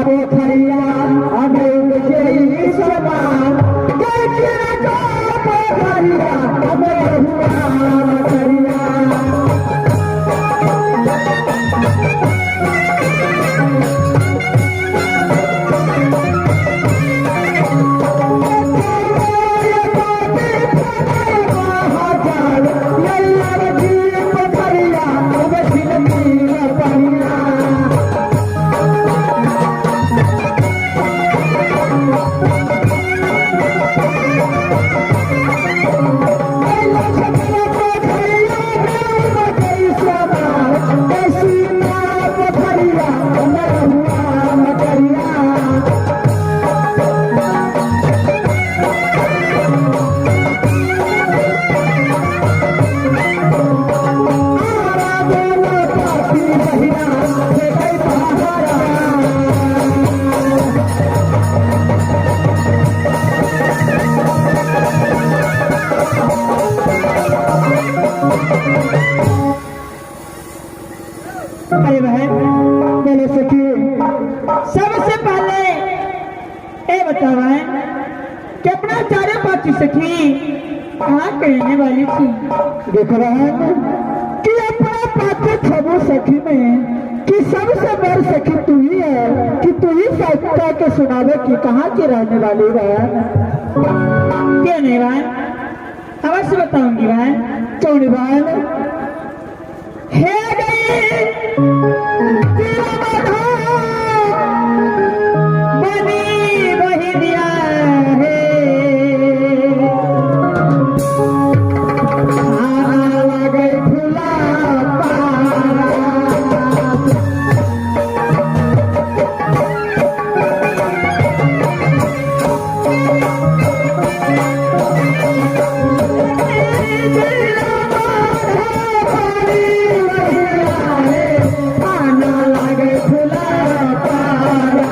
पोखरिया अनेक जय समान पोखरिया अनेक। अरे बहन, बोलो सखी। सबसे पहले ये बतावा कि अपना चारों पांच सखी कहाँ के रहने वाली थी? देख रहे हैं कि अपना पाँच छबो सखी में कि सबसे बड़ सखी तू ही है कि तू ही सखा के सुनावे कि कहाँ की रहने वाली बहन। क्यों नहीं बहन, अवश्य बताऊंगी बहन। क्यों नहीं बहन? हे गई बनी बहिनिया हे, आना लगे फुला पारा। आना लगे फुला पारा।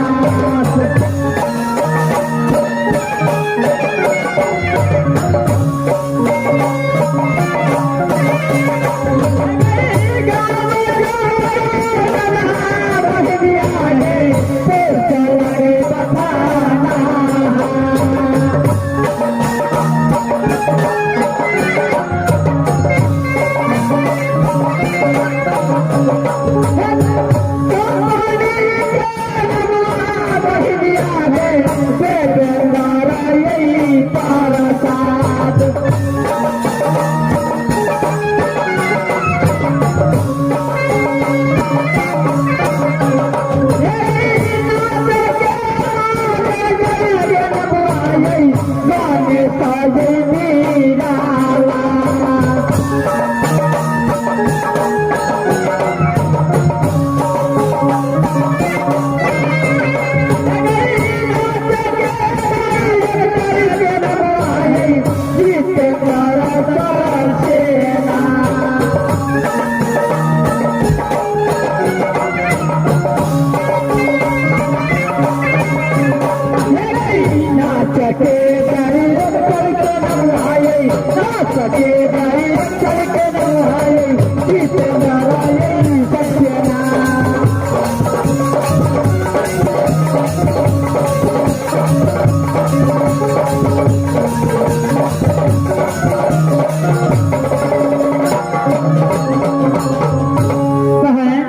बहन,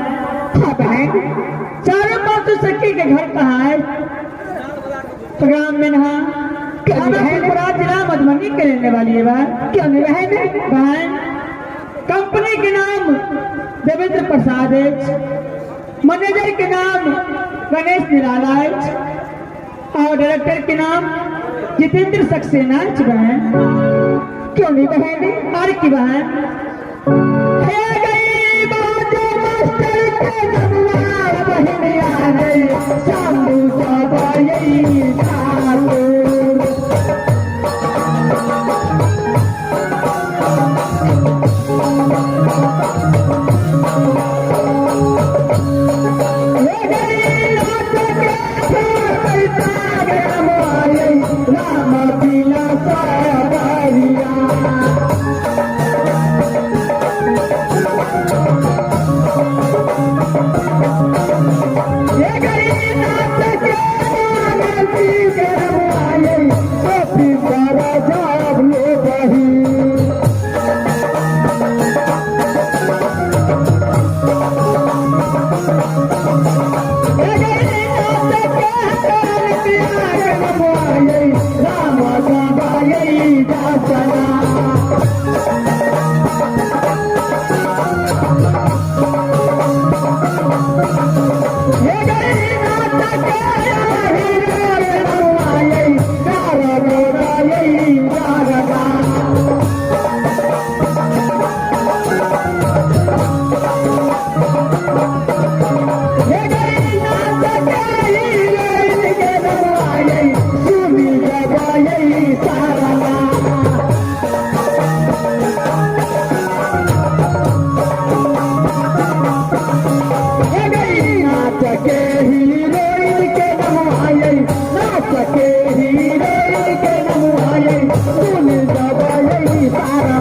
हाँ बहन, चारों पांच सखी के घर कहाँ है? तो ग्राम में नहा फुलपुरा, जिला मधुबनी के रहने वाली है बहन। क्यों नहीं बहन? बहन, कंपनी के नाम देवेंद्र प्रसाद है, मैनेजर के नाम गणेश निराला है और डायरेक्टर के नाम जितेंद्र सक्सेना है बहन। क्यों नहीं बहन? और की बहन, हे गई बाजो मास्टर के नमवा बहनिया रे, शामू सबाई ठाकुर। हे गई रात के पैसा गया राम पिला सबारिया। ये गरीब नाच के नाची के नमवाए गोपी सारा जाब लो बही। ये गरीब नाच के नाची के नमवाए राम गवाए दासना। ये गरीब नाच के हीरे नमवाए दार गवाए दारगा। ये गरीब नाच के हीरे के नमवाए सुनी गवाए सारना। ये गई नाच के हीरोइन के नमवाए नाच के हीरोइन के नमवाए सुनी गवाए सारना।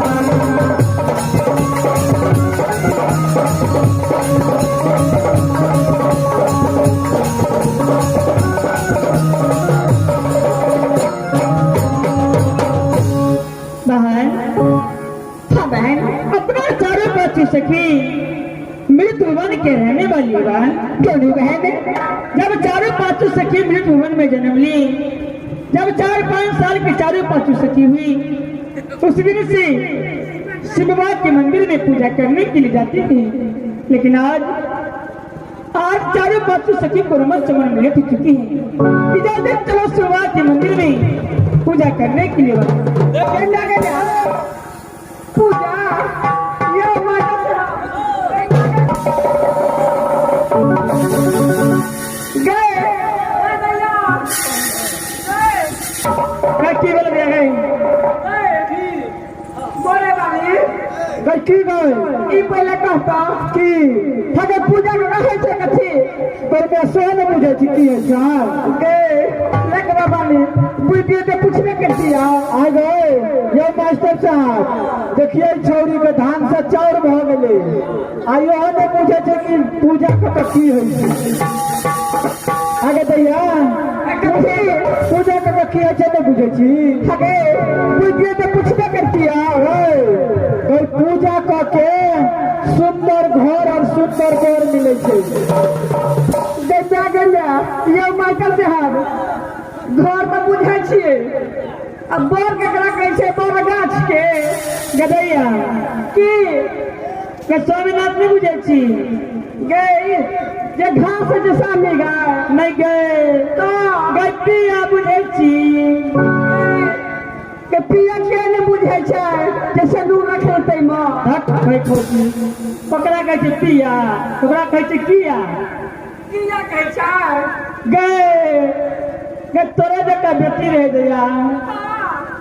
बहन, हाँ बहन, अपना चारों पांचों सखी मृत भुवन के रहने वाली बहन। क्यों नहीं बहन? जब चारों पांचों सखी मृत भुवन में जन्म ली, जब 4-5 साल की चारों पांचों सखी हुई, उस दिन से शिव बाबा के मंदिर में पूजा करने के लिए जाती थी। लेकिन आज आज चारों पांचों सखी को रमन चमन मिले हो चुकी है। इजाजत चलो शिव बाबा के मंदिर में पूजा करने के लिए। पूजा ये माता गए की बोल गए बोले बाबी गई की गए ई पहले कहता की हगे पूजा के कहै छै कथी परमेश्वर ने बुझै छी की होइ छै। गे लेकरा बानी बुझिए तऽ पूछबे करती आ गए ये मास्टर साहब, देखिए छौरी के धान से चाउर भऽ गेलै। आइयो ने बुझै छै कि पूजा कऽ की होइ छै। आगे दैया कथी पूजा कऽ की होइ छै नहि बुझै छी। हगे बुझिए तऽ पूछबे करती गई पूजा कऽ के सुंदर घर और सुंदर बर मिलै छै। गैया गैया ये माइकल साहब घर तऽ बुझै छियै, आ बर केकरा कहै छै? बर गाछ के। गदैया की के स्वामीनाथ नहि बुझै छी? गे जे घास जे सामी गाय नहि गए तऽ गई पिया बुझै छी। के पिया के नहि बुझै छै जे सिन्दूर रखेतै माँ। हट कहै खोजी, ओकरा कहै छै पिया, ओकरा कहै छै किया। किया कहै छै? गए गए तोरे जकाँ बेटी रह दैया,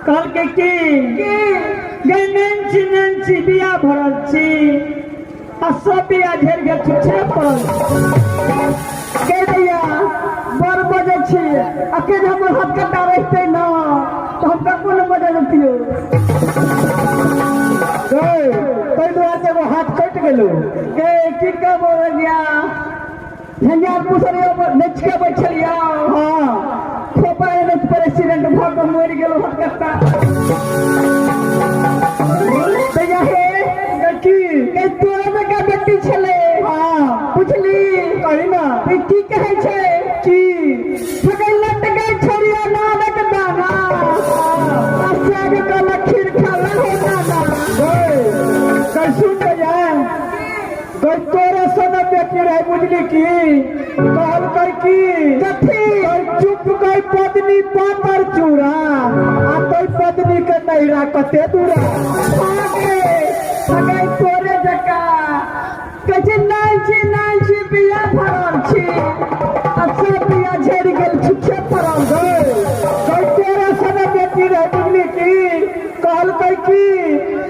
कहलकै की की गए नैन छी बिया भरल छी आ सब बिया झेर गेल छुछे पड़ल। के दैया बड़ बजै छी, अकेले हमर हाथ कट्टा रहितै न तऽ हम ककरो नहि बजै देतियौ। गए ताहि दुआरे एगो हाथ कटि गेलौ। गे की कहबो भैया, झंझारपुर से नचिके बैठलिया। हाँ खोपा नच पर एक्सीडेंट भऽ कऽ मरि गेल हाथ कट्टा। दैया हे गई की गे तोरा जकाँ बेटी छलै। हाँ पुछली कही ना ई की कहै छै? की फगै लटकै छोड़िया नानक दाना आ साग कल खीर खाला हे नाना। गई गई सुन दैया गई तोरे सन बेटी रहे बुझली की कहलकै की कथी? गई चुप गई पत्नी पातर चूड़ा आ तोई पत्नी के नैरा कते दूरा। आगे फगै तोरे जकाँ कहै छै नहि छी नहि छी बिया भरल छी आ सब बिया झड़ि गेल छुच्छे पड़ल। गई गई तोरे सन बेटी रहे बुझली की कहलकै की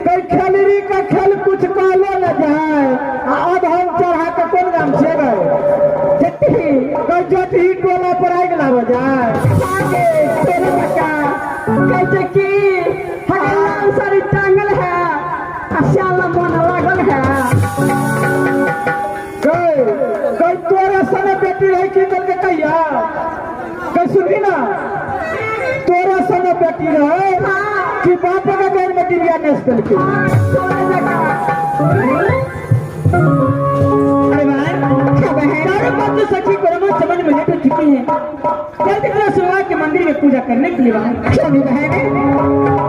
गई खेलरी का खेल कुछ कहलो न जाए आ अधम चढ़ा के कोन गाम छै गई? जट्टी। गई जटही टोला पर आगि लाबऽ जाए। आगे तोरे जकाँ कहै छै की हगे लाल साड़ी टांगल है आ श्याला मन लागल है। गई गई बेटी रहे की कल के कहिया कह सुनही ना, तोरा सन बेटी रहे कि बाप के गैर में डिबिया नेस देलके। अरे भाई, चारों पांचों सखी कोरमा चमन में लेट चुकी हैं। जल्दी करो सुबह के मंदिर में पूजा करने के लिए बाहर। क्यों नहीं बहन?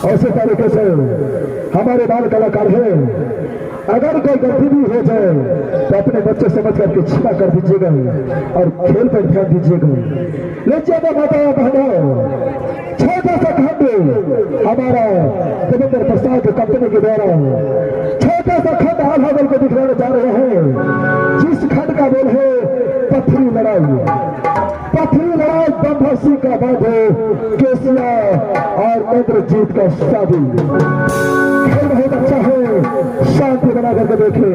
ऐसे तरीके से हमारे बाल कलाकार हैं। अगर कोई गलती भी हो जाए तो अपने बच्चे समझ करके क्षमा कर दीजिएगा और खेल पर ध्यान दीजिएगा। लीजिएगा माता बहनों, छोटा सा खंड हमारा देवेंद्र प्रसाद कंपनी के द्वारा छोटा सा खंड आल्हा को दिखलाने जा रहे हैं, जिस खंड का बोल है पथरी लड़ाई। पथरी लड़ाई बंधर सिंह का बात है, केसिया और इंद्रजीत का शादी। खेल बहुत अच्छा है, शांति बना करके देखें।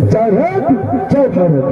जय हिंद, जय भारत।